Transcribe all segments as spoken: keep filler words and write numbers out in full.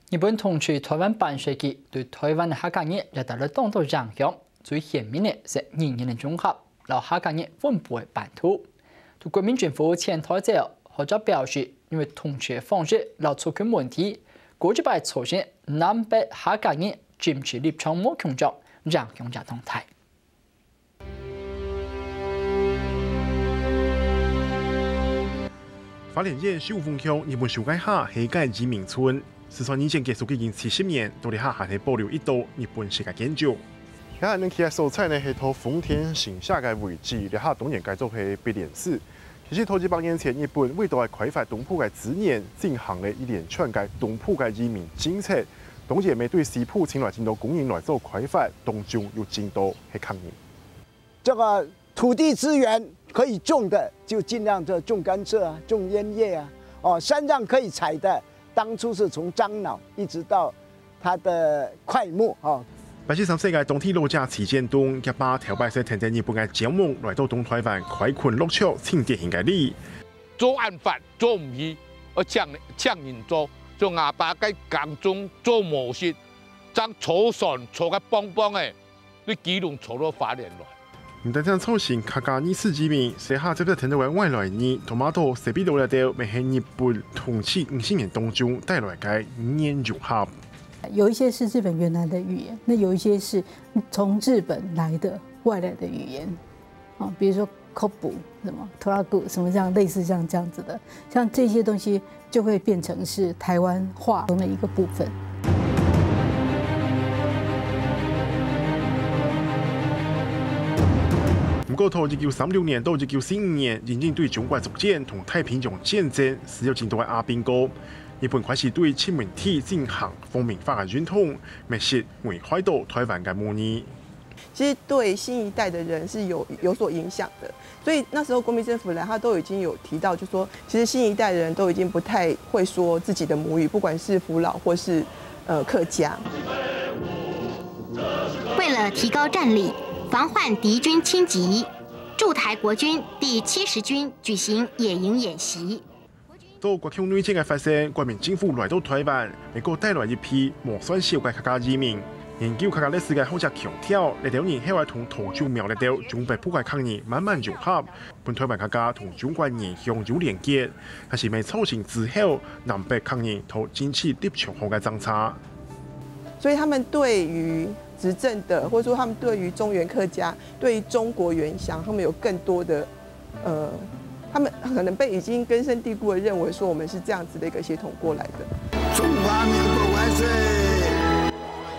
日本統治臺灣半世紀，對臺灣个客家人也帶來當多影響。最顯明个係語言个融合，摎客家人分布个版圖。對國民政府遷臺之後，學者表示，因為統治个方式摎族群問題，過一擺造成南北客家人政治立場無共樣，影響也當大。 花蓮縣秀峰鄉日本手界下係个移民村，自從二戰結束已經七十年，到這下還係保留一棟日本式个建築。這下恁樣企个所在呢，係在豐田神社个位置，這下當然改做係白蓮寺。其實在一百年前，日本為著愛開發東部个資源，進行了一連串个東部个移民政策，當然乜對西部請來真多工人來做開發，當中有真多係客人。 這個土地資源可以種的，就盡量就種甘蔗啊，種菸葉啊，哦，山上可以採的，當初是從樟腦一直到它的檜木哦。八十三歲个當地老者徐建東，厥爸頭擺係跈等日本个蕉木來到東臺灣開墾落腳，盡典型个例。做恁闊做毋起，愛請請人做，像阿爸个工種做模式，將坐船坐个邦邦个，你基隆坐到花蓮來。 毋單淨造成客家二次移民，這下接著聽著个外來語、tomato、西比羅這兜，乜係日本統治五十年當中帶來个語言融合。有一些是日本原來的語言，那有一些是從日本來的外來的語言，啊，比如說 kobu 什麼 toraku 什麼這樣類似像這樣子的，像這些東西就會變成是臺灣話中的一個部分。毋過，在一九三六年到一九四五年，因應對中國作戰同太平洋戰爭，死了真多个阿兵哥。日本開始對殖民地進行皇民化个運動，乜係危害到臺灣个母語。 其實對新一代的人是有有所影響的。所以那時候國民政府來，他都已經有提到，就說其實新一代的人都已經不太會說自己的母語，不管是福佬或是呃客家。為了提高戰力，防範敵軍侵擊，駐台國軍第七十軍舉行野營演習。 到國共內戰个發生，國民政府來到臺灣，乜過帶來一批無算少个客家移民。研究客家歷史个學者強調，這兜人後來同桃竹苗這兜中北部个客人慢慢融合，分臺灣客家同中國原鄉有連結，但係乜造成之後南北客人在政治立場項个爭差。所以他們對於執政的，或者說他們對於中原客家、對於中國原鄉，他們有更多的 呃，他們可能被已經根深蒂固的認為說我們是這樣子的一個血統過來的。中華民國萬歲！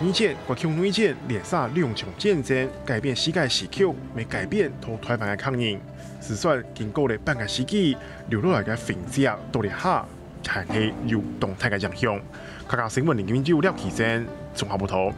二戰、國共內戰連續兩場戰爭，改變世界時局，乜改變在臺灣个客人。就算經過了半個世紀，留落來个痕跡到這下，還係有當大个影響。客家新聞林金洲、廖啟珍綜合報導。